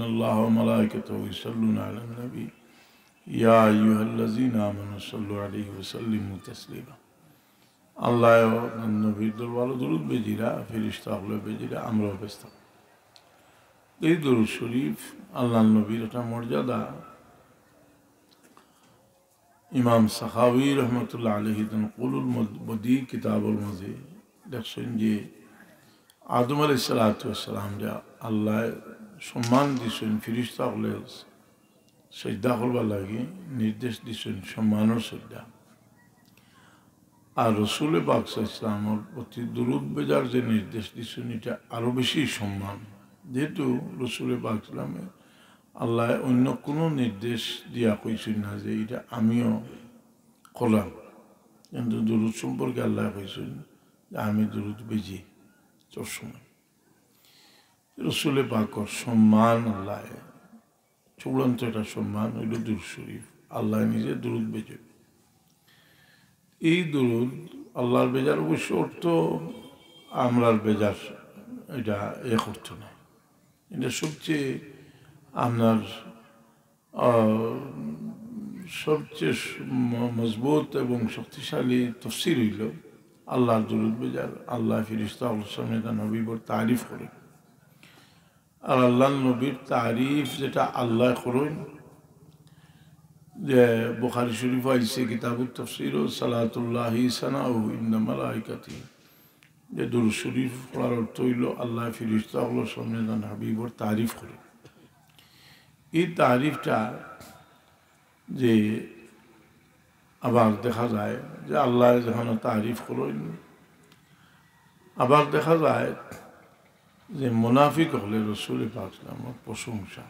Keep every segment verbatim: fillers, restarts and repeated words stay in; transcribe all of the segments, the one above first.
الله وملائكته يصلون على النبي يا أيها الذين آمنوا صلوا عليه وسلموا تسليما। আল্লাহ নবীর দরবারো দুরুদ বেজিরা, ফিরিস্তা অকলে বেজিরা, আমরাও বেজতাম। এই দুরুদ শরীফ আল্লাহর নবীর একটা মর্যাদা। ইমাম সাখাউই রহমতুল্লাহ আলাইহি তান কৌলুল মদ-, বদী কিতাবর মাঝে লেখছইন যে আদম আলাইহিস সালাতু ওয়াস সালামরে আল্লায় সম্মান দিছইন, ফিরিস্তা অকলে সজদা করবার লাগি নির্দেশ দিছইন, সম্মানর সজদা। আর রসুলে পাক সাল্লাল্লাহু আলাইহি ওয়াসাল্লামর প্রতি দুরুদ বেজার যে নির্দেশ দিছইন, ইটা আরো বেশি সম্মান। যেহেতু রসুলে পাক সাল্লামে আল্লায় অন্য কোনো নির্দেশ দিয়া কইছইন না যে ইটা আমিও করলাম, কিন্তু দুরুদ সম্পর্কে আল্লায় কইছইন যে আমি দুরুদ বেজি সবসময়। রসুলে পাকর সম্মান আল্লায় চূড়ান্ত একটা সম্মান অইলো দুরুদ শরীফ। আল্লায় নিজে দুরুদ বেজইন। এই দুরুদ আল্লাহর বেজার অবশ্য অর্থ আমরার বেজার, ইটা এক অর্থ নায়। ইটা সবচেয়ে আপনার, আহ, সবচেয়ে স-, ম-, মজবুত এবং শক্তিশালী তফসির অইলো আল্লাহর দুরুদ বেজার, আল্লায় ফিরিস্তা অকলর সামনে তান হাবিবর তারিফ করইন। আর আল্লাহর নবীর তারিফ যেটা আল্লায় করইন, যে বুখারী শরীফো আইছে, কিতাবুত তাফসীর, সালাতুল্লাহি সানাউহু ইনদা মালাইকাতিহি, যে দুরুদ শরীফ পড়ার অর্থ অইলো আল্লায় ফিরিস্তা অকলর সামনে তান হাবিবর তারিফ করইন। এই তারিফটা যে আবার দেখা যায় যে আল্লায় যেখানো তারিফ করইন, আবার দেখা যায় যে মুনাফিক অকলে রসুলে পাক সাল্লাল্লাহু আলাইহি ওয়াসাল্লামর প্রশংসা,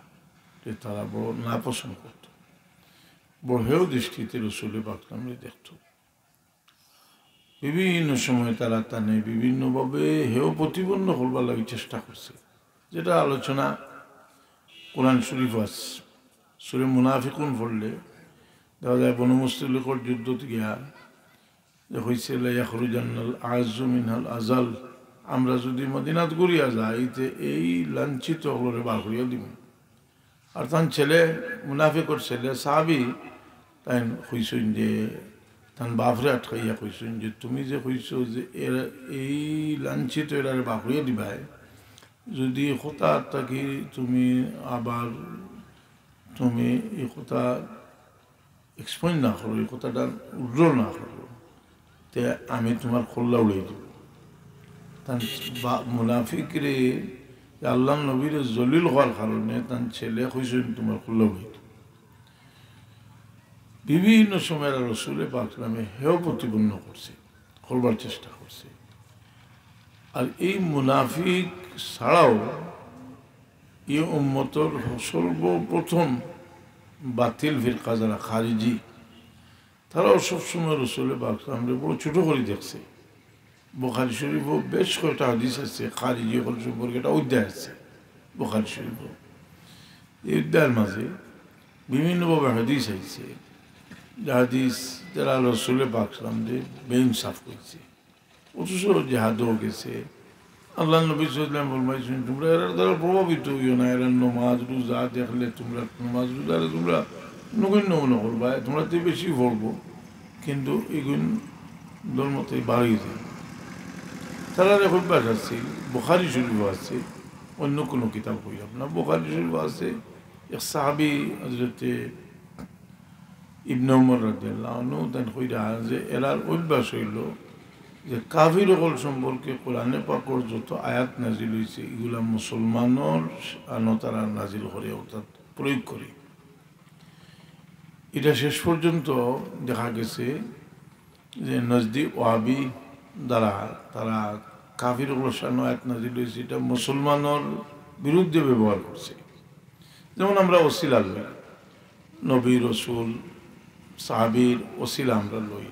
যে তারা বড় নাপছন্দ করত, বড় হেয় দৃষ্টিতে রসুলে পাক সাল্লাল্লাহু আলাইহি ওয়াসাল্লামরে দেখত। বিভিন্ন সময় তারা তানে বিভিন্নভাবে হেয় প্রতিপন্ন করবার লাগি চেষ্টা করছে, যেটা আলোচনা কোরআন শরীফো আছে। সূরা মুনাফিকুন পড়লে দেখা যায় বনু মুস্তালিকর যুদ্ধত গিয়া যে কইছে, "লা ইয়াখরুজান্নাল আ'আজ্জু মিনহাল আযাল", আমরা যদি মদিনাত ঘুরিয়া যাই, তে এই লাঞ্ছিত অকলরে বার করিয়া দিমু। আর তান ছেলে, মুনাফিকর ছেলে সাহাবী, তাইন কইছইন যে, তান বাফরে আটকাইয়া কইছইন যে, "তুমি যে কইছো যে এরা, এই লাঞ্ছিত এরারে বার করিয়া দিবায়, যদি কথা থাকি তুমি আবার, তুমি এই কথা explain না করো, এই কথাটা উড্র না করো, তে আমি তুমার কল্লা উড়াই দিমু।" তান বা-, মুনাফিকরে, আল্লাহর নবীরে জলিল হওয়ার কারণে তান ছেলে কইছইন, "তুমার কল্লা উড়াই দিমু।" বিভিন্ন সময় এরা রসুলে পাক সাল্লামে হেয় প্রতিপন্ন করছে, করবার চেষ্টা করছে। আর এই মুনাফিক ছাড়াও এই উম্মতর সর্বপ্রথম বাতিল ফিরকা যারা খারিজি, তারাও সবসময় রসুলে পাক সাল্লামরে বড় ছোট করি দেখছে। বুখারী শরীফো বেশ কয়টা হাদিস আছে, খারিজি অকল সম্পর্কে একটা অধ্যায় আছে বুখারী শরীফো। এই অধ্যায়ের মাঝে বিভিন্নভাবে হাদিস আইছে, যে হাদিস যারা রসুলে পাক সাল্লামরে বেইনসাফ কইছে। অথচ জেহাদও গেছে। আল্লাহর নবী সাল্লাল্লাহু আলাইহি ওয়াসাল্লাম ফরমাইছইন, "তুমরা এরার দ্বারা প্রভাবিত অইও না, এরার নমাজ রোজা দেখলে তুমরা নমাজ রোজারে তুমরা নগণ্য মনে করবায়, তুমরা তে বেশি পড়বো, কিন্তু ইগুন ধর্মতে বাড়িয়ে যায়।" তারার এক অভ্যাস আছে, বুখারী শরীফো আছে, অন্য কোনো কিতাব কইলাম না, বুখারী শরীফো আছে, এক সাহাবী হযরতে ইবনে ওমর রাদিয়াল্লাহু আনহু তাইন কইরা যে এরার অভ্যাস অইলো যে কাফির অকল সম্পর্কে কোরআনে পাকর যত আয়াত নাজিল অইছে, ইগুলা মুসলমানর শানো তারা নাজিল করে, অর্থাৎ প্রয়োগ করে। ইটা শেষ পর্যন্ত দেখা গেছে যে নজদি ওয়াহাবি দ্বারা তারা কাফির অকলর শানো আয়াত নাজিল অইছে, ইটা মুসলমানর বিরুদ্ধে ব্যবহার করছে। যেমন আমরা ওসিলা লই, নবী, রসুল, সাহাবীর ওসিলা আমরা লই।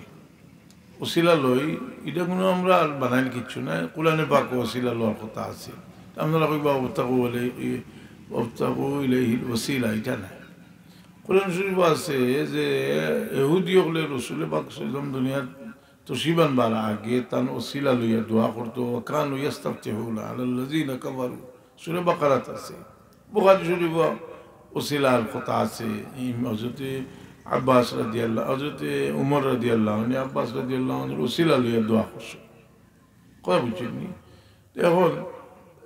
ওসিলা লই, ইটা কুনু আমরা আর বানাইল কিচ্ছু নায়, কোরআনে পাকো ওসিলা লওয়ার কথা আছে। তে আপনারা কইবা, "ওয়াবতাগু ইলাই-, ওয়াবতাগু ইলাইহিল ওয়াসিলা", ইটা নায়। কোরআন শরীফো আছে যে ইহুদি অকলে রসুলে পাক সাল্লাল্লাহু আলাইহি ওয়াসাল্লাম দুনিয়াত তশরিফ আনবার আগে তান ওসিলা লইয়া দোয়া করতো, "ওয়া কানু ইয়াস্তাফতিহুনা আলাল্লাযিনা কাফারু", সূরা বাকারাত আছে। বুখারী শরীফো ওসিলার কথা আছে। এই হযরতে আব্বাস রাদিয়াল্লাহু, হযরতে উমর রাদিয়াল্লাহু আনহু আব্বাস রাদিয়াল্লাহু আনহুর ওসিলা লইয়া দোয়া করছে। কথা বুঝছইন নি? তো এখন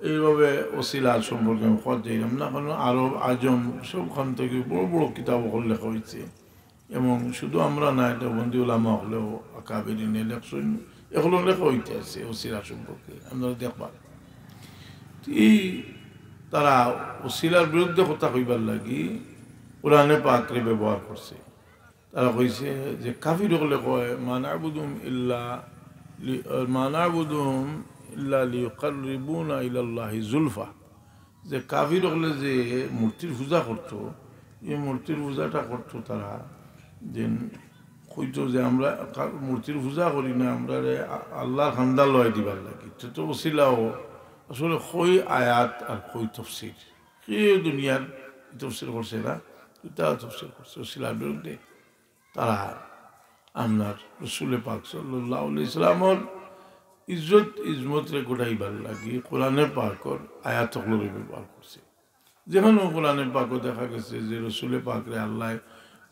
এইভাবে ওসিলার সম্পর্কে আমি কথা চাইলাম না, কারণ আরব আজম সবখান থেকে বড় বড় কিতাব অকল লেখা হইছে। এবং শুধু আমরা না, এটা বন্দি উলামা অকলেও আকাবেরিনে লেখছইন, এখনো লেখা হইতে আছে ওসিলা সম্পর্কে, আপনারা দেখবা। তো এই তারা ওসিলার বিরুদ্ধে কথা কইবার লাগি কোরআনে পাকরে ব্যবহার করছে। তারা কইছে যে কাফির অকলে কয়, "মা না'বুদুহুম ইল্লা লি-, মা না'বুদুহুম ইল্লা লিয়ুকাররিবুনা ইলাল্লাহি যুলফা।" যে কাফির অকলে যে মূর্তির পূজা করতো, এই মূর্তির পূজাটা করতো তারা, যে কইতো যে আমরা কা-, মূর্তির পূজা করি না, আমরারে আ-, আল্লাহর কান্দাত লওয়াই দিবার লাগি। তো, তো ওসিলাও আসলে কই আয়াত আর কই তফসির, কেউ দুনিয়ার তফসির করছে না, তারা তফসির করছে ওসিলার বিরুদ্ধে। তারা আপনার রসুলে পাক সাল্লাল্লাহু আলাইহি সাল্লামর ইজ্জত ইজমতরে ঘটাইবার লাগি কোরআনে পাকর আয়াত অকলরে ব্যবহার করছে। যেখানো কোরআনে পাকো দেখা গেছে যে রসুলে পাকরে আল্লায়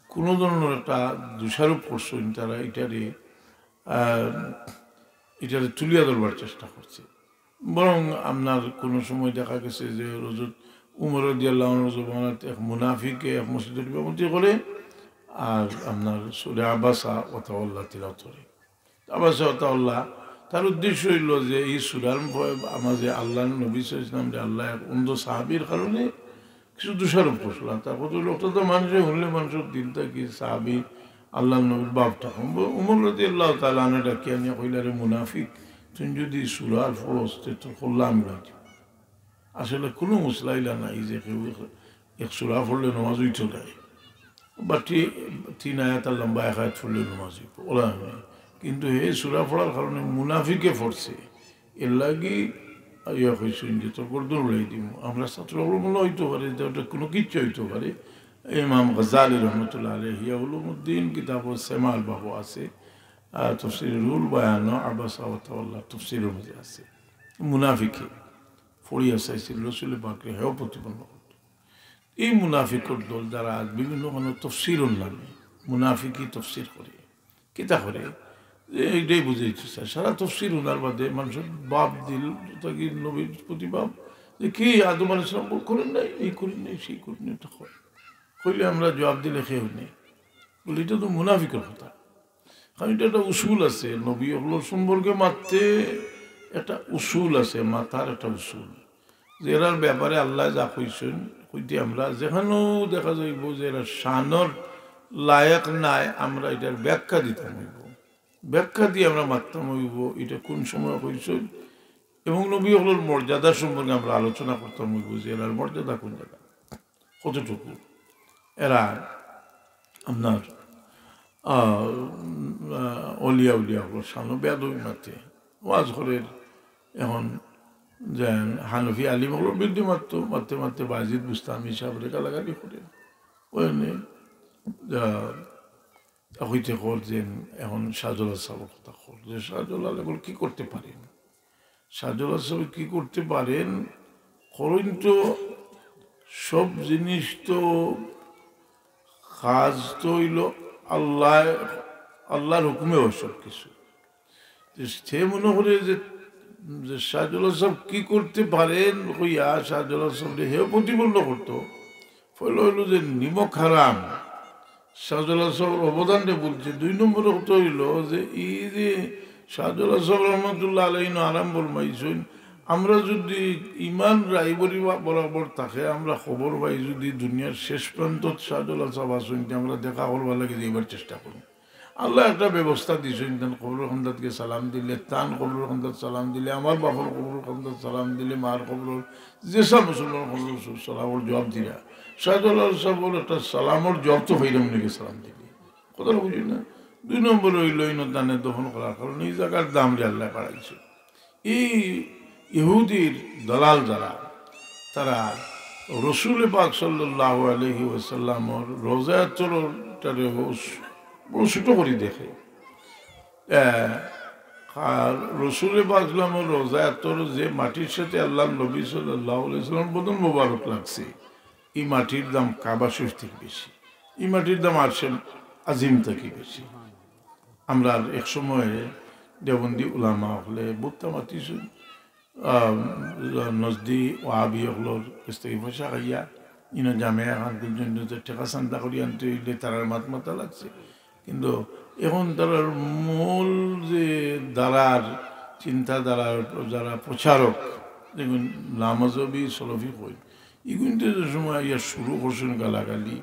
কোনো ধরনের একটা দোষারোপ করছইন, তারা ইটারে, আহ, ইটারে তুলিয়া ধরবার চেষ্টা করছে। বরং আপনার কোনো সময় দেখা গেছে যে হযরত উমর রাদিয়াল্লাহু আনহু জমানাত এক মুনাফিকে এক মসজিদর ইমামতি করে, আর আপনার সূরা আবাসা ওয়া তাওয়াল্লা তিলাওয়াত করে। আবাসা ওয়া তাওয়াল্লা, তার উদ্দেশ্য হইল যে এই সূরার ভ-, আমাদের আল্লাহর নবী সাল্লাল্লাহু আলাইহি ওয়াসাল্লামরে আল্লায় এক অন্ধ সাহাবীর কারণে কিছু দোষারোপ করছিলা। তার কথা হইল, ওটা তো মানুষে শুনলে মানুষর দিল থাকি সাহাবী আল্লাহর নবীর বাপটা। উমর রাদিয়াল্লাহু তাআলা আনহু ডাকিয়া নিয়া কইলা, "রে মুনাফিক, তুই যদি সূরা পড়স, তে তোর কল্লা আমি লই যাইমু।" আসলে কোনো মসলা ইলা নাই যে কেউ এক সূরা পড়লে নামাজ হইতো নায়, বা তি-, তিন আয়াত আর লম্বা এক আয়াত পড়লে নামাজ হইব, ওলা নাই। কিন্তু হে সূরা পড়ার কারণে মুনাফিকে পড়ছে, এর লাগি ইয়া কইছইন যে তোর গর্দন উড়াই দিমু। আমরা ছাত্র অকল মনে হইতে পারে, এটা ওটা কোনো কিচ্ছু হইতে পারে। ইমাম গাজালি রহমতুল্লাহ আলাইহি ইহয়া উলুমুদ্দিন কিতাব সেমাল বাবু আছে, আর তফসিরে রুহুল বায়ান আবাসা ওয়া তাওয়াল্লা তফসিরের মধ্যে আছে। মুনাফিকে পড়িয়া চাইছিল রসুল পাকরে হেও প্রতিপন্ন করত। এই মুনাফিকর দল যারা আজ বিভিন্ন কোনো তফসিরর নামে মুনাফিকি তফসির করে, কিতা করে? যে এইটাই বুঝাইতে চায়। সারা তফসির হুনার বাদে মানুষর বাপ দিল, তাকে নবীর প্রতি বাপ, যে কি আদম আলাইহিস সালাম ভুল করেন নাই, এই করেন নাই, সেই করেন নাই, এটা কয়। কইলে আমরা জবাব দিলে কেউ নেই। বলি, এটা তো মুনাফিকর কথা। কারণ এটা একটা উসুল আছে, নবী অকলর সম্পর্কে মাততে একটা উসুল আছে, মাতার একটা উসুল। যে এরার ব্যাপারে আল্লায় যা কইছইন, কইতে আমরা যেখানেও দেখা যাইব যে এরা শানর লায়েক নায়, আমরা এটার ব্যাখ্যা দিতাম হইব। ব্যাখ্যা দিয়া আমরা মাততাম হইব, এটা কোন সময় কইছইন, এবং নবী অকলর মর্যাদা সম্পর্কে আমরা আলোচনা করতাম হইব যে এরার মর্যাদা কোন জায়গা, কতটুকু। এরা আপনার, আহ, আহ, অলিয়া উলিয়া অকলর শানো বেয়াদবি মাতে, ওয়াজ করে। এখন যে হানফি আলিম অকলর বিরুদ্ধে মাততো, মাততে মাততে বায়েজিদ বুস্তামি সাহেবরে গালাগালি করে। ওই নিয়ে যা হইতে কর যে এখন শাহজালাল সাহেবর কথা কর, যে শাহজালাল এখন কি করতে পারেন? শাহজালাল সাহেব কি করতে পারেন? করইন তো, সব জিনিস তো, কাজ তো হইল আল্লাহ, আল্লাহর হুকুমে হয় সব কিছু। তো সে মনে করে যে, যে শাহজালাল সাহেব কি করতে পারেন কইয়া শাহজালাল সাহেবরে হেও প্রতিপন্ন করতো। ফলে হইল যে নিমক হারাম, শাহজালাল সাহেবর অবদানটা বলছে। দুই নম্বরে কথা হইল যে এই যে শাহজালাল সাহেব রহমতুল্লাহ আলাইহি আরাম ফরমাইছইন, আমরা যদি ইমান রাইবরি বা-, বরাবর থাকে, আমরা খবর পাই যদি দুনিয়ার শেষ প্রান্তত শাহজালাল সাহেব আছইন, তে আমরা দেখা করবার লাগি যাইবার চেষ্টা করমু। আল্লায় একটা ব্যবস্থা দিছইন, তান কবরর কান্দাত গিয়া সালাম দিলে, তান কবরর কান্দাত সালাম দিলে, আমার বাপর কবরর কান্দাত সালাম দিলে, মার কবরর, যে সব মুসলমান কবরর সালামর জবাব দিলা। শাহজালাল সাহেবর একটা সালামর জবাব তো পাইলাম নাকি সালাম দিলে? কথাটা বুঝি না। দুই নম্বর হইল, ইনো তানে দফন করার কারণে এই জাগার দামরে আল্লায় বাড়াইছে। এই ইহুদির দালাল যারা, তারা রসুল পাক সাল্লাল্লাহু আলাইহি ওয়াসাল্লামর রওজায়ে আতহরটারে বড় ছোট করি দেখে। আহ, আর রসুল পাক সাল্লামর রওজা আতহর যে মাটির সাথে আল্লাহর নবী সাল্লাল্লাহু আলাইহি ওয়াসাল্লামর বদন মোবারক লাগছে, এই মাটির দাম কাবা শরীফ থাকি বেশি, এই মাটির দাম আরশে আজিম থাকি বেশি। আমরা এক সময় দেওবন্দি উলামা অকলে বুঝতাম আতিছুন, আহ, নজদি ওয়াহাবি অকলর গেছ থাকি পয়সা খাইয়া ইনো জামিয়া খান পর্যন্ত টেকা চান্দা করি আনতে অইলে তারার মাত মাতা লাগছে। কিন্তু এখন তারার মূল যে ধারার চিন্তাধারার যারা প্রচারক, যেগুন লামাজহাবি সলফি কই, ইগুনতে যে সময় ইয়া শুরু করছইন গালাগালি,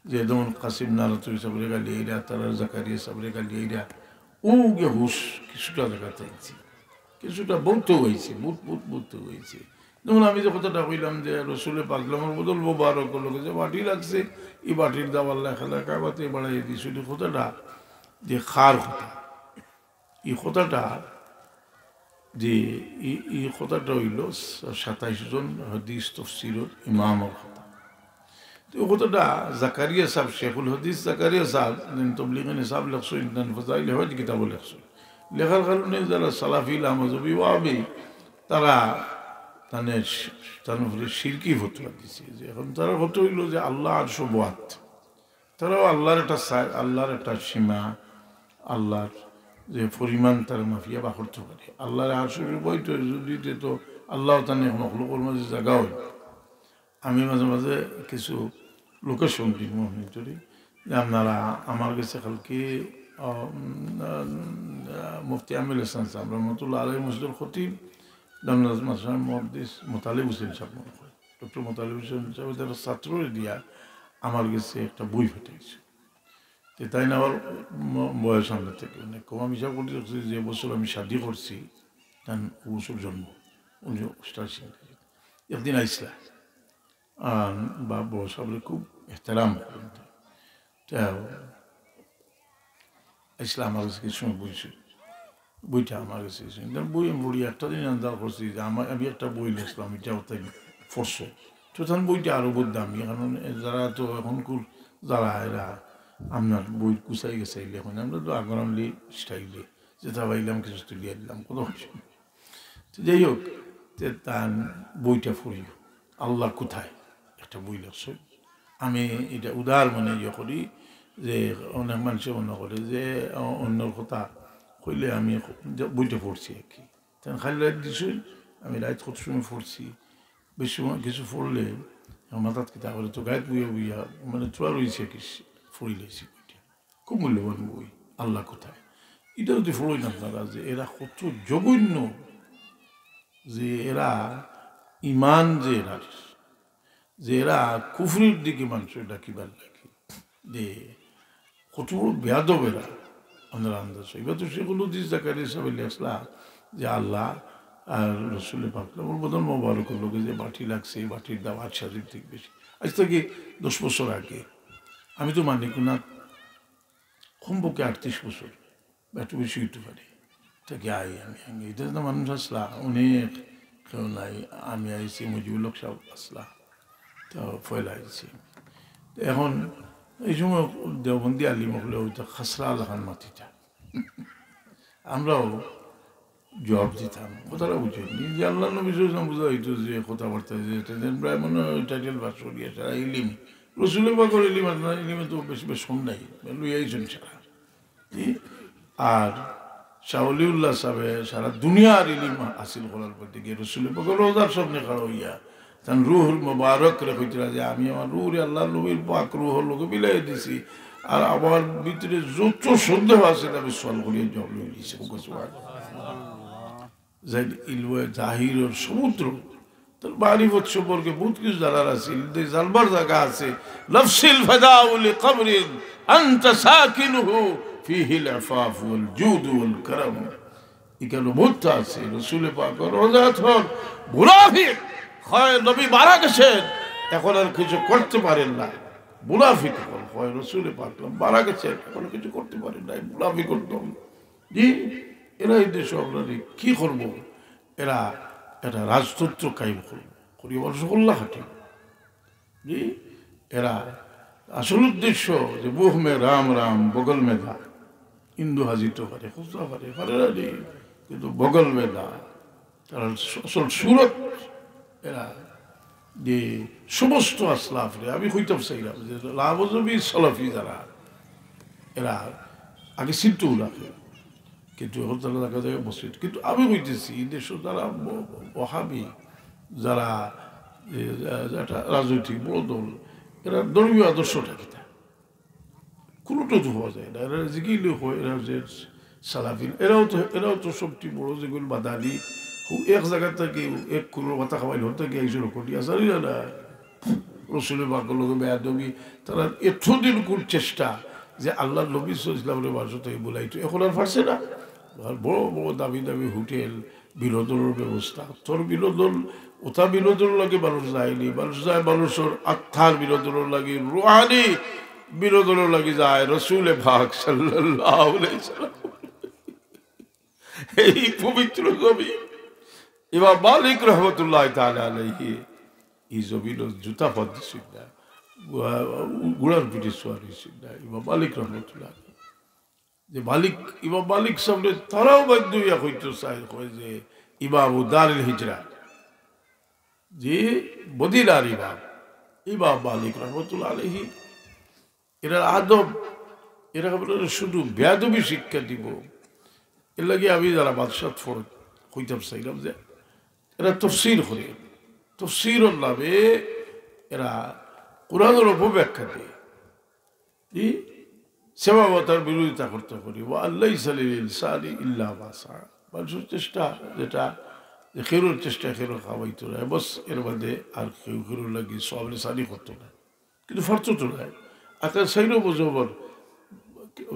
যে যেমন কাসিম নানুতুবি সাবরে গালি এইরা, তারা জাকারিয়া সাবরে গালি এইরা, ও গিয়া হুশ কিছুটা জাগাত আইছে, কিছুটা বউত অইছে, বউত, বউত, বউত অইছে। যেমন আমি যে কথাটা কইলাম যে রসুলে পাক সাল্লামর বদন মোবারকর লগে যে বাটি লাগছে, এই বাটির দাম আল্লায় খাজা কাবাতে বাড়াইয়া দিছইন, এই কথাটা যে কার কথা, এই কথাটা যে এই, এই কথাটা অইলো সাতাইশ জন হাদিস তফসিরর ইমামর কথা। তো এই কথাটা জাকারিয়া সাব, শেখুল হাদিস জাকারিয়া সাব, যিনি তবলিগে নিসাব লেখছইন, তান ফজাইলে হজ কিতাবও লেখছইন। লেখার কারণে যারা সালাফি, লামাজহাবি, ওয়াহাবি, তারা তানে শি-, তান উপরে শিরকি ফতোয়া দিছে। যে এখন তারার কথা অইলো যে আল্লাহ আরশো বওয়াত, তারাও আল্লাহর একটা সা-, আল্লাহর একটা সীমা, আল্লাহর যে পরিমাণ তারা মাপিয়া বার করতে পারে। আল্লাহর আরশর উপরে তো যদি তে তো আল্লাহ তানে মখলুকর মাঝে জাগা অইন। আমি মাঝে মাঝে কিছু লোকেশন দিমু, মনে করি যে আপনারা আমার গেছে কালকে, আহ, উম, আহ, মুফতি আমির হাসান সাব রহমতুল্লাহ আলাইহি মসজিদর খতিব, জামনাজ মাদ্রাসার মুহাদ্দিস মোতালেব হোসেন সাব মনে হয়। ডক্টর মোতালেব হোসেন সাব তারা ছাত্ররে দিয়া আমার গেছে একটা বই পাঠাইছে। তে তাইন আমার ম-, বয়স আমার থাকি অনেক কম। আমি হিসাব করতে দেখছি যে বছর আমি শাদি করছি, তান বছর জন্ম, উনিশশো অষ্টাশি ইংরেজি। একদিন আইসলা, আহ, বা বড় সাবরে খুব এহতেরাম করইন। তে আইসলা আমার গেছে কিছু সময় বইছে, বইটা আমার গেছে আছে। তার বই আমি পড়ি, একটা দিন আন্দাজ করছি যে আমার, আমি একটা বই লেখছিলাম, ইটা তাইন পড়ছে। তো তান বইটা আরো বহুত দামি, কারণ যারা তো এখনকুর যারা এরা আপনার বই কুচাই গেছে লেখইন, আমরা তো আগর আমলি স্টাইলে যেটা পাইলাম কিছু তুলিয়া দিলাম, কত কিছু। তো যাই হোক, তে তান বইটা পড়ি, আল্লাহ কোথায় একটা বই লেখছে। আমি ইটা উদার মনে ইয়ে করি যে অনেক মানষে মনে করে যে অ-, অন্যর কথা কইলে আমি যে বইটা পড়ছি আর কি। তাইন খালি রাইত দিছইন, আমি রাইত কত সময় পড়ছি, বেশি সময় কিছু পড়লে আমার মাথাত কিতা করে তো গাইত বইয়া বইয়া মানে তোরা রইছে কি পড়ি লাইছি বইটা। খুব মূল্যবান বই, আল্লাহ কোথায়। ইটা যদি পড়ইন আপনারা যে এরা কত জঘন্য, যে এরা ইমান যে এরা, যে এরা কুফরির দিকে মানষরে ডাকিবার লাগি, যে কত বড় বেয়াদব এরা, আপনারা আন্দাজ। এবার তো শেখুল হাদিস জাকারিয়া সাবে লেখলা যে আল্লাহ আর রসুলে পাক সাল্লামর বদন মোবারকর লগে যে বাটি লাগছে, এই বাটির দাম আরশে আজিম থাকি বেশি। আইজ থাকি দশ বছর আগে আমি তো মানিক না, কমপক্ষে আটত্রিশ বছর, একটু বেশি হইতে পারে। থাকি আই আমি, আমি এটা তো মানুষ আইসলা, অনেক কেউ নাই, আমি আইছি, মুজিবুল হক সাব আইসলা, তো পয়লা আইছি। তো এখন এই সময় দেওবন্দি আলিম অকলে হয়তো খাসরা লাখান মাতিতা, আমরাও জবাব দিতাম। কথাটা বুঝইন নি যে আল্লাহর নবী সাল্লাল্লাহু আলাইহি ওয়াসাল্লাম বুঝা হইতো যে কথাবার্তা যে এটা যেন প্রায় মনে হয় টাইটেল পাস করিয়া সারা ইলিম, রসুলে পাকর ইলিম আর না, ইলিমে তো বেশি বেশ কম নাই, লইয়া আইছেন সারা। জি? আর শাহ ওলিউল্লাহ সাবে সারা দুনিয়ার ইলিম হাসিল করার পর দিকে রসুলে পাকর রোজার সামনে খাড়া হইয়া তান রুহুর মোবারকরে কইতরা যে আমি আমার রুহুরে আল্লাহর নবীর পাক রুহুর লগে মিলাই দিছি, আর আমার ভিতরে যত সন্দেহ আছে আমি সলভ করিয়া জবাব লই দিছি। ওকে সুবহান। যাই ইলমে জাহিরর সমুদ্র, তার মারিফত সম্পর্কে বহুত কিছু জানার আছে, ইলমে জানবার জাগা আছে। লাফসিল ফাদাউ লিকবরিন আনতা সাকিনুহু ফিহিল আফাফ ওয়াল জুদ ওয়াল কারাম। ইখানো মুহূর্ত আছে, রসুলে পাকর রোজাত হন, মুনাফিক হয় নবী মারা গেছেন, এখন আর কিছু করতে পারেন না। মুনাফিক হন হয় রসুলে পাক মারা গেছেন, এখন কিছু করতে পারেন না, মুনাফিক হন। জি, এরা এই দেশে আমরা কি করব? এরা একটা রাজতন্ত্র কায়েম করব, করিয়া মানুষ কল্লা খাটি। জি, এরা আসল উদ্দেশ্য যে মুখ মে রাম রাম, বগল মে দা, হিন্দু হাজিত পারে, খুজরা পারে, পারে না নি, কিন্তু বগল মে না। তারা আসল সুরত, এরা যে সমস্ত আসলাফরে, আমি কইতাম চাইলাম যে লামজহবি সলাফি যারা, এরা আগে চিনতো না কেউ, কিন্তু এখন তারা দেখা যায় মসজিদ। কিন্তু আমি কইতেছি, এই দেশে যারা ব-, ওহাবি, যারা, এ, যেটা রাজনৈতিক বড় দল, এরা ধর্মীয় আদর্শটা কিতা? কোনোটা তো পাওয়া যায় না। এরা যেগুলি হয়, এরা যে সালাফিন, এরাও তো, এরাও তো সবটি বড় যেগুলো মাদানি, হু এক জায়গা থেকে, এক কোনো মাথা খাওয়াইল হতে গিয়ে একজন করি আসারি না, না। রসুল পাকর লগে বেয়াদবি, তারা এতদিন কোন চেষ্টা যে আল্লাহর নবী সাল্লাল্লাহু আলাইহি ওয়াসাল্লামরে মানুষ তাই বলাইতো, এখন আর পারছে না। আর বড় বড় দামি দামি হোটেল, বিনোদনের ব্যবস্থা, তোর বিনোদন, ওটা বিনোদন লাগে মানুষ যায়নি, মানুষ যায় মানুষের আত্মার বিনোদন লাগে, রুহানি বিনোদন লাগে যায় রসুল পাক সাল্লাল্লাহু আলাইহি ওয়াসাল্লাম। এই পবিত্র জমিন, ইমাম মালিক রহমতুল্লাহ তাআলা আলাইহি, এই জমিন জুতা পাত দিছিল না, গুড়ার পিঠে সোয়ার হয়েছিল না, ইমাম মালিক রহমতুল্লাহ আলাইহি। যে মালিক, ইমাম মালিক সামনে তারাও বাধ্য হইয়া কইতে চায়, কয় যে ইমাম দারিল হিজরা, যে মদিনার ইমাম, ইমাম মালিক রহমতুল্লাহ আলাইহি, এরা আদব, এরা আপনারা শুধু বেয়াদবি শিক্ষা দিব। এর লাগি আমি যারা বাদশাহ ফরজ কইতাম চাইলাম যে এরা তফসির করে, তফসিরর নামে এরা কোরআনের অপব্যাখ্যা দেয়। কি? সেবা তার বিরোধিতা করতে করি। ওয়া আল্লাইসা লিল ইনসানি ইল্লা মা সাআ। মানুষের চেষ্টা যেটা, যে খেরোর চেষ্টা খেরো খাওয়াইতো না, বস এর বাদে আর কেউ খেরোর লাগি সওয়াব রেসানি করতো না। কিন্তু ফারতো তো নাই। আকার সাইরও বোঝাবার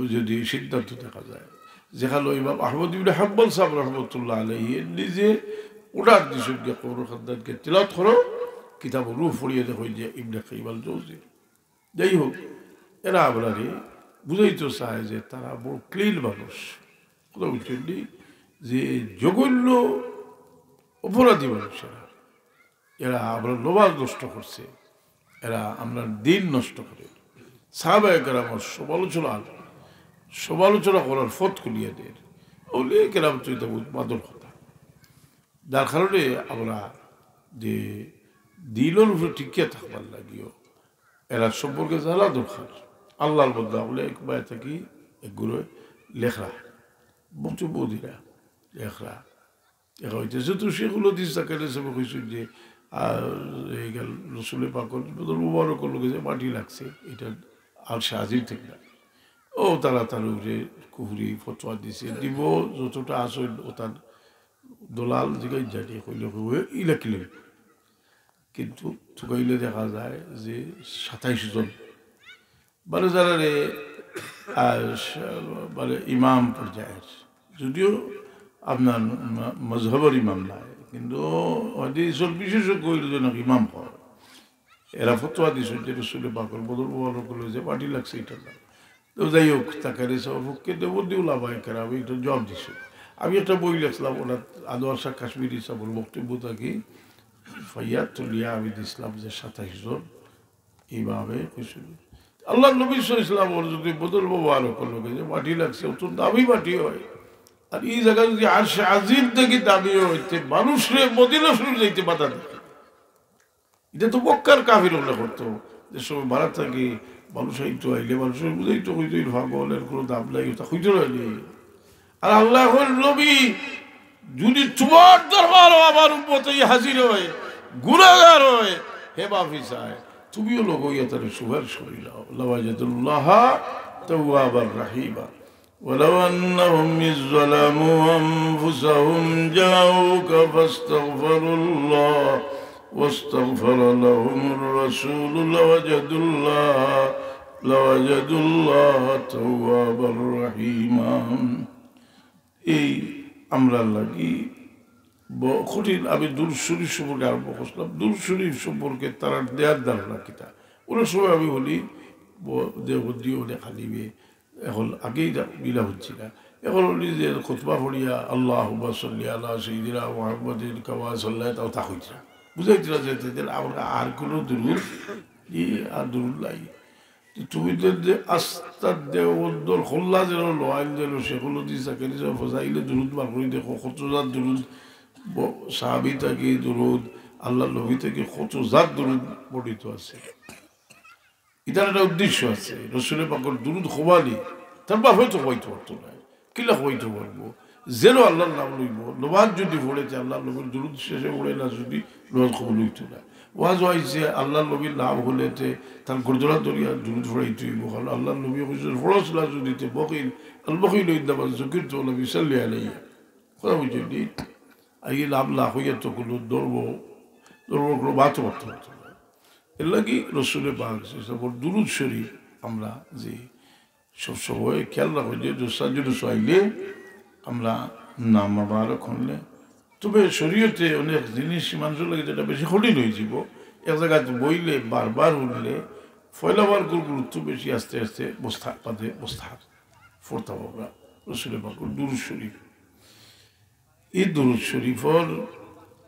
যদি সিদ্ধান্ত দেখা যায়, যেখানে ইমাম আহমদ ইবনে হাম্বল সাহেব রহমতুল্লাহ আলাইহি নিজে অর্ডার দিয়েছেন যে কবর খান্দানকে তিলাওয়াত করো, কিতাব রূহ পড়িয়ে দেখো যে ইবনে কাইয়িম আল জৌজির। যাই হোক, এরা আমরারে বুঝাইতে চায় যে তারা বড় ক্লিন মানুষ। কথা বুঝছেন নি? যে জঘন্য অপরাধী মানুষ এরা। এরা আমরা নমাজ নষ্ট করছে, এরা আমরা দিন নষ্ট করে। সাহাবায়ে কেরামর সমালোচনা, সমালোচনা করার পথ খুলিয়া দের। আউলিয়া কেরাম তো এটা বহুত বাদর কথা। যার কারণে আমরা যে দিনের উপরে টিকিয়া থাকবার লাগিও, এরা সম্পর্কে জানা দরকার। আল্লাহর বন্দা বলে এক বায় থাকি এক গুরু লেখরা, বক্তব্য দিরা, লেখরা। এখন হইতেছে তো শেখুল হাদিস তাকালে সব কইছেন যে, আহ, এই গেল রসুল পাকর বদল মুবারক লগে যে মাটি লাগছে, এটা আরশে আজিম থেকে না। ও তারা তার উপরে কুফরি ফতোয়া দিছে, দিব যতটা আসল ও তার দলাল দিকে জানি কইলে কইবে ইলা কিলে। কিন্তু তুকাইলে দেখা যায় যে সাতাইশ জন, মানে যারা রে, আহ, স-, মানে ইমাম পর্যায়ের, যদিও আপনার ম-, মজহবর ইমাম নাই, কিন্তু হাদিসর বিশেষজ্ঞ হইল যে নাকি ইমাম হয়। এরা ফতোয়া দিয়েছেন যে রসুল পাকর বদল বদল করলে যে পার্টি লাগছে এটা না। তো যাই হোক, তাকারি সাহেব পক্ষে দেবদি উলামায়ে কেরাম এটা জবাব দিছে। আমি একটা বই লেখলাম, ওনার আনোয়ার শাহ কাশ্মীরি সাহেবের বক্তব্য থাকি ফাইয়া তুলিয়া আমি দিছিলাম যে সাতাইশ জন এইভাবে কইছিল। আল্লাহর নবী সাল্লাল্লাহু আলাইহি ওয়াসাল্লাম ওর যদি বদল মোবারক লগে যে মাটি লাগছে, অত দামি মাটি হয়, আর এই জায়গা যদি আরশে আজিম থেকে দামি হয়, তে মানুষরে মদিনা শরীফ যাইতে বাধা দিত। এটা তো মক্কার কাফির হলে করতো, যে সময় বাড়া থাকে মানুষ আইতো, আইলে মানুষের বুঝাইতো, কইতো, "এই পাগল, এর কোনো দাম নাই", ওটা কইতো না নি। আর আল্লাহ কইল, "নবী, যদি তোমার দরবারও আমার উম্মত এই হাজির হয়, গুনাহগার হয়, হে মাফি চায়, তুমিও লগ হইয়া তারে সুপারিশ করি লাও।" লাওয়াজাদুল্লাহা তাওয়াবার রাহিমা। ولو أنهم إذ ظلموا أنفسهم جاءوك فاستغفروا الله واستغفر لهم الرسول لوجدوا الله، لوجدوا الله توابا رحيما। এই আমরার লাগি ব-, কঠিন। আমি দুরূদ শরীফ সম্পর্কে আরম্ভ করছিলাম। দুরূদ শরীফ সম্পর্কে তারার দেয়ার ধারণা কিতা? অনেক সময় আমি বলি, ব-, দেওবন্দি অনেক আলিমে, এখন আগেই না, মিলা হচ্ছে না। এখন উনি যে খুতবা পড়িয়া, "আল্লাহুম্মা সাল্লি আলা সাইয়্যিদিনা মুহাম্মাদিন কামা সাল্লাইতা", ওটা হইছে না। বুঝাইতে না, যেতে দিন আমরা আর কোনো দুরূদ, ই আর দুরূদ নাই। তুমি তো যে আস্তা দেওবন্দর খোল্লা যেন লোয়াইল যেন শেখুল হাদিস আকানি সাহেব ফজাইলে দুরুদ বার করি দেখো, কত জাত দুরুদ, ব-, সাহাবী থাকি দুরুদ, আল্লাহর নবী থাকি কত জাত দুরুদ বর্ণিত আছে। ইটার একটা উদ্দেশ্য আছে। রসুলে পাকর দুরুদ খোবানি, তার বাপে তো খোবাইতে পারতো না, কিলা খোবাইতে পারবো? যেন আল্লাহর নাম লইব, নমাজ যদি পড়ে, তে আল্লাহর নবীর দুরুদ শেষে পড়ে না, যদি নমাজ কবুল হইতো না। ওয়াজ হইছে, আল্লাহর নবীর নাম হলে তে তার গর্দনা ধরিয়া দুরুদ পড়াইতে হইব, কারণ আল্লাহর নবী কইছেন, "ফরজ না যদি তে বকিল, আল বকিল ইন্দামা যুকিরতু লাম ইউসাল্লি আলাইয়া।" কথা বুঝছেন নি? আর এই লাভ না হইয়া তো কোনো ধর্ম, ধর্ম কোনো বাদ করতে পারতো না। এর লাগি রসুলে পাক সাল্লাল্লাহু আলাইহি ওয়াসাল্লামর দুরুদ শরীফ আমরা যে সব সময় খেয়াল রাখো যে দোস্তার জন্য চাইলে আমরা নাম মোবারক হলে, তবে শরীয়তে অনেক জিনিস মানুষের লাগে যেটা বেশি কঠিন হয়ে যাব। এক জায়গায় বইলে বারবার উঠলে পয়লা বার গুরু গুরুত্ব বেশি, আস্তে আস্তে বস্তা পাতে বস্তা পড়তাম আমরা রসুলে পাকর দুরুদ শরীফ। এই দুরুদ শরীফর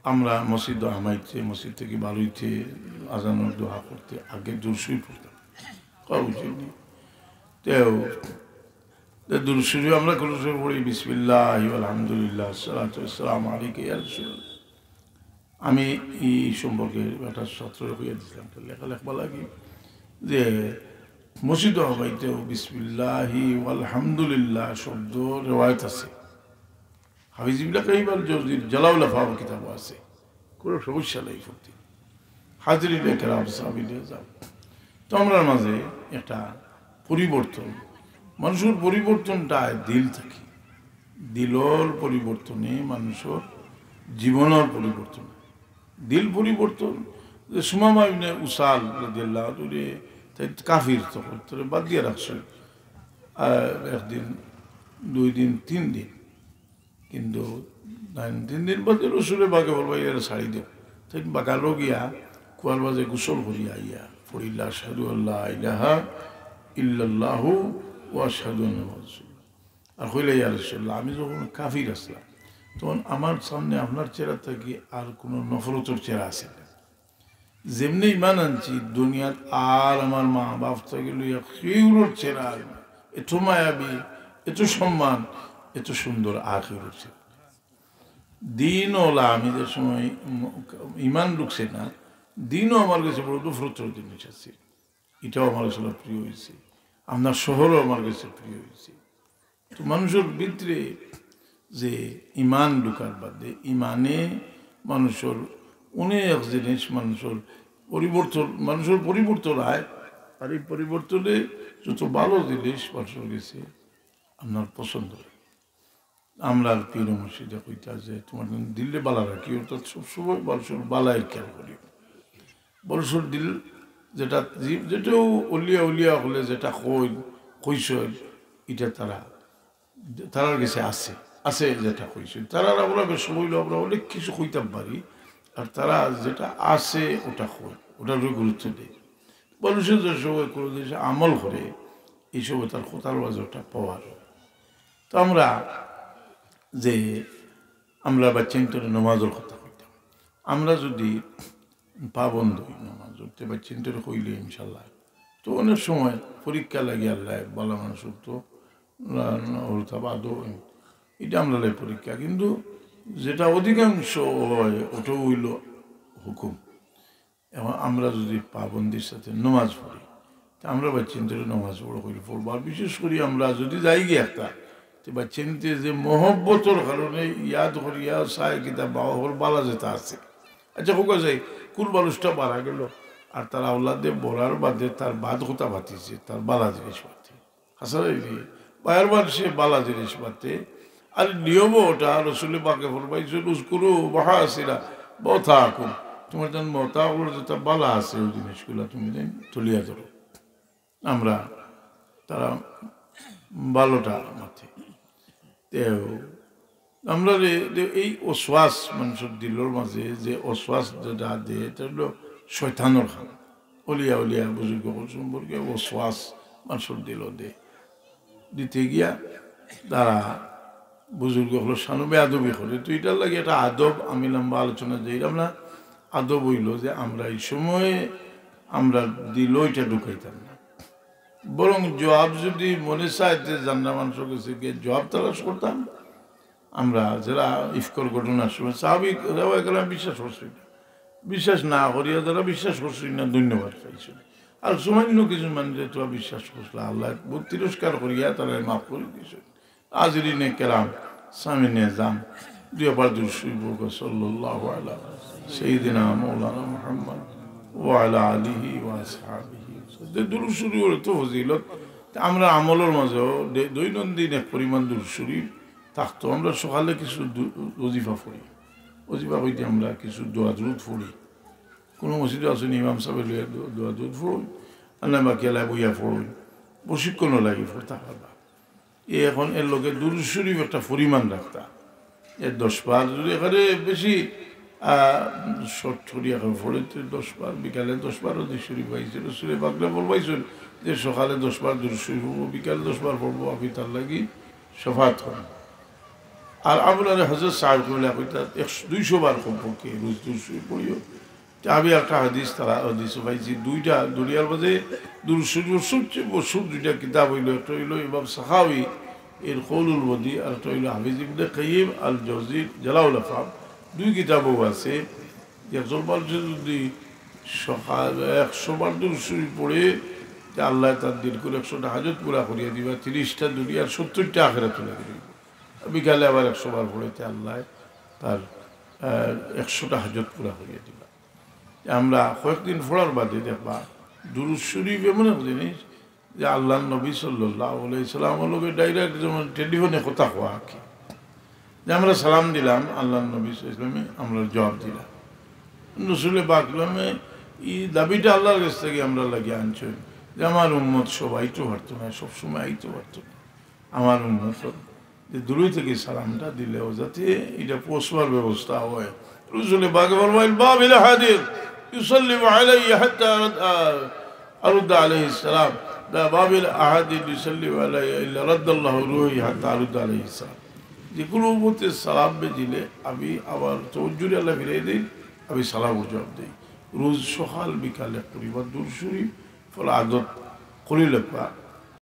আমরা মসজিদ হামাইতে, মসজিদ থেকে বারইতে, আজানর দোয়া করতে আগে দুরুদ শরীফ পড়তাম। কথা বুঝছেন নি? তেও, তে দুরুদ শরীফ আমরা কোনো সময় পড়ি, "বিসমিল্লাহি ওয়াল হামদুলিল্লাহ, আসসালাতু ওয়াসসালামু আলাইকা ইয়া রাসূলুল্লাহ।" আমি এই সম্পর্কে একটা ছাত্র হইয়া দিছিলাম, একটা লেখা লেখবা লাগি যে মসজিদ হামাইতেও বিসমিল্লাহি ওয়াল হামদুলিল্লাহ শব্দ রেওয়ায়ত আছে। হাফিজ ইবনে কাইয়িম আল জওজির জালাউল আফহাম কিতাবও আছে, কোনো সমস্যা নাই। পড়তে হাজিরিনে কেরাম, সাহাবীনে যাও। তো আমরার মাঝে একটা পরিবর্তন, মানুষের পরিবর্তনটা আয় দিল থাকি, দিলর পরিবর্তনে মানুষের জীবনর পরিবর্তন। দিল পরিবর্তন, যে সুমামা ইবনে উসাল রাদিয়াল্লাহু আনহু, তাই কাফির তখন, তারে বাদ দিয়া রাখছে। আহ, একদিন, দুই দিন, তিন দিন, কিন্তু তিন দিন বাদে রসুলে পাকে বলবা, "এরা ছাড়ি দেও।" তাই বাগালো গিয়া কুয়ার মাঝে গোসল করিয়া আইয়া পড়িলা, "আশহাদু আল্লা ইলাহা ইল্লাল্লাহু ওয়া আশহাদু আন্না মুহাম্মাদার রাসূলুল্লাহ।" আর কইলা, "ইয়া রাসূলুল্লাহ, আমি যখন কাফির আছলাম, তখন আমার সামনে আপনার চেহারা থাকি আর কোনো নফরতর চেহারা আছে না। যেমনে ইমান আনছি, দুনিয়াত আর আমার মা বাপ থাকি লইয়া কেউরর চেহারা আর না। এত মায়াবী, এত সম্মান, এত সুন্দর আর কেউরর চেহারা।" দিন ওলা আমি যে সময় ইমান ঢুকছে না, দিনও আমার কাছে বড় নফরতর জিনিস আছে। এটাও আমার কাছে প্রিয় হয়েছে, আপনার শহরও আমার কাছে প্রিয় হয়েছে। তো মানুষের ভিতরে যে ইমান ঢুকার বাদে ইমানে মানুষের অনেক জিনিস, মানুষের পরিবর্তন, মানুষের পরিবর্তন হয়। আর এই পরিবর্তনে যত ভালো জিনিস মানুষের গেছে আপনার পছন্দ হয়। আমরার পীর মুর্শিদে কইতা যে, "তোমার দিলরে বালা রাখি", অর্থাৎ সবসময় মানুষের বালায় খেয়াল করি। মানুষের দিল যেটা, যে-, যেটাও অলিয়া, অলিয়া হলে যেটা কই, কইসই, এটা তারা, তারার গেছে আছে, আছে যেটা কইসই। তারার আমরা বেশ হইলেও আমরা অনেক কিছু কইতাম পারি, আর তারা যেটা আছে ওটা কই, ওটার উপরে গুরুত্ব দেয়। মানুষের যে সময় কোনো জিনিস আমল করে, এই সময় তার কথার মাঝে ওটা পাওয়ার। তো আমরা যে, আমরা বাচ্চাইন্তরে নমাজর কথা কইতাম, আমরা যদি পাবন্দ হই নমাজ, তে বাচ্চাইন্তরে কইলে ইনশাল্লাহ, তো অনেক সময় পরীক্ষা লাগে, আল্লাহ বালা মানুষ তো না, না, ওর তা বাদও এটা আমরা লাই পরীক্ষা, কিন্তু যেটা অধিকাংশ হয় ওটা হইল হুকুম। এবং আমরা যদি পাবন্দির সাথে নমাজ পড়ি, তে আমরা বাচ্চাইন্তরে নমাজ পড়ো করি পড়বো। আর বিশেষ করি আমরা যদি যাই গিয়ে একটা, তে বাচ্চাইন্তে যে মহব্বতর কারণে ইয়াদ করিয়া চায় কিতা বাবা হর বালা যেটা আছে। আচ্ছা, হোক আছে, কোন মানুষটা মারা গেল, আর তার আওলাদে বলার বাদে তার বাদ কথা পাতিছে, তার বালা জিনিস পাতে। হাসান আলী, বায়ার মানষে বালা জিনিস মাতে। আর নিয়মও ওটা, রসুলে পাকে ফরমাইছেন, "উজকুরু মাহাসিনা মাওতাকুম।" তোমার যেন মতা অকলর যেটা বালা আছে, ওই জিনিসগুলা তুমি যেন তুলিয়া ধরো। আমরা তারা ভালোটা মাতে। তেও আমরা রে, যে এই ওয়াসওয়াস মানুষের দিলর মাঝে যে ওয়াসওয়াস যেটা দে, এটা হলো শয়তানর কাম। অলিয়া অলিয়া বুজুর্গ অকল সম্পর্কে ওয়াসওয়াস মানুষের দিলো দে। দিতে গিয়া তারা বুজুর্গ অকলর শানো বেয়াদবি করে। তো এটার লাগি একটা আদব, আমি লম্বা আলোচনা যাইলাম না। আদব হইল যে আমরা এই সময়ে আমরা দিলো এটা ঢুকাইতাম না। বরং জবাব যদি মনে চায়, তে জানলা মানষর গেছে গিয়া জবাব তালাশ করতাম। আমরা যেরা ইফকর ঘটনার সময় সাহাবী, সাহাবায়ে কেরাম বিশ্বাস করছইন না, বিশ্বাস না করিয়া যারা বিশ্বাস করছইন না, ধন্যবাদ পাইছইন। আর সামান্য কিছু মানুষে তো বিশ্বাস করছলা, আল্লায় বহুত তিরস্কার করিয়া তারারে মাফ করি দিছইন। হাজিরিনে কেরাম, সামিনে এজাম, দুইবার দুরূদ শরীফ পড়ুক্কা, সাল্লাল্লাহু আলা সাইয়্যিদিনা মাওলানা মুহাম্মদ ওয়া আলা আলিহি ওয়া আসহাবিহি। যে দুরূদ শরীফ অইলে তো ফজিলত, তে আমরা আমলর মাঝেও দে-, দৈনন্দিন এক পরিমাণ দুরূদ শরীফ থাকতো। আমরা সকালে কিছু দু-, ওজিফা পড়ি, ওজিফা কইতে আমরা কিছু দোয়া দুরূদ পড়ি। কুনু মসজিদো আছইন, ইমাম সাবে লইয়া দো-, দোয়া দুরূদ পড়ইন, আর না বাকি এলায় বইয়া পড়ইন, প্রশিক্ষণও লাগে পড়তা পারবা। এ এখন এর লগে দুরূদ শরীফ একটা পরিমাণ রাখতা। এ দশ বার যদি এখানে বেশি, আহ, শর্ট করি এখন পড়ে, তো দশ বার, বিকালে দশ বার দুরূদ শরীফ পাইছে, রসুলে পাকে ফরমাইছইন যে সকালে দশ বার দুরূদ শরীফ পড়বো, বিকালে দশ বার পড়বো, আমি তার লাগি শাফাআত করমু। আর আপনারে হযরত সাহেব কিবলা কইতা, একশো, দুইশো বার কমপক্ষে রোজ দুরূদ শরীফ পড়িও। তে আমি একটা হাদিস, তারা হাদিসও পাইছি, দুইটা দুনিয়ার মাঝে দুরূদ শরীফর সবচেয়ে মশহুর দুইটা কিতাব অইলো, একটা অইলো ইমাম সাখাউই এর কওলুল বদী, আর একটা অইলো হাফিজ ইবনে কাইয়িম আল জাওজির জালাউল আফহাম। দুই কিতাবও আছে। একজন মানুষে যদি সকালে একশো বার দুরূদ শরীফ পড়ে, তে আল্লায় তার দিল করি একশোটা হাজত পুরা করিয়া দিবা, তিরিশটা দুনিয়ার, সত্তরটা আখেরাত লাগি দিবা। বিকালে আবার একশো বার পড়ে, তে আল্লায় তার, আহ, একশোটা হাজত পুরা করিয়া দিবা। আমরা কয়েকদিন পড়ার বাদে দেখবা, দুরূদ শরীফ এমন এক জিনিস যে আল্লাহর নবী সাল্লাল্লাহু আলাইহি সাল্লামর লগে ডাইরেক্ট যেমন টেলিফোনে কথা কওয়া আর কি। যে আমরা সালাম দিলাম, আল্লাহর নবী সাল্লাল্লাহু আলাইহি সাল্লামে আমরার জবাব দিলা। রসুলে পাক সাল্লামে এই দাবিটা আল্লাহর কাছ থাকি আমরার লাগি আনছইন যে আমার উম্মত সব আইতো পারতো না, সবসময় আইতো পারতো না। আমার উম্মত যে দূরই থাকি সালামটা দিলেও যাতে ইটা পৌঁছবার ব্যবস্থা হয়। রসুলে পাকে ফরমাইন, বাবিল হাদির ইউসাল্লিমু আলাইয়া হাত্তা আরুদ্দা আলাইহিস সালাম, লা বাবিল আহাদির ইউসাল্লিমু আলাইয়া ইল্লা রাদ্দাল্লাহু রুহি হাত্তা আরুদ্দা আলাইহিস সালাম। যে কুনু উম্মতে সালাম বেজিলে আমি আমার তওয়াজ্জুহ আল্লায় ফিরাই দেই, আমি সালামর জবাব দেই। রোজ সকাল বিকালে পড়িবা দুরূদ শরীফ, ফলে আদত করি লেখবা।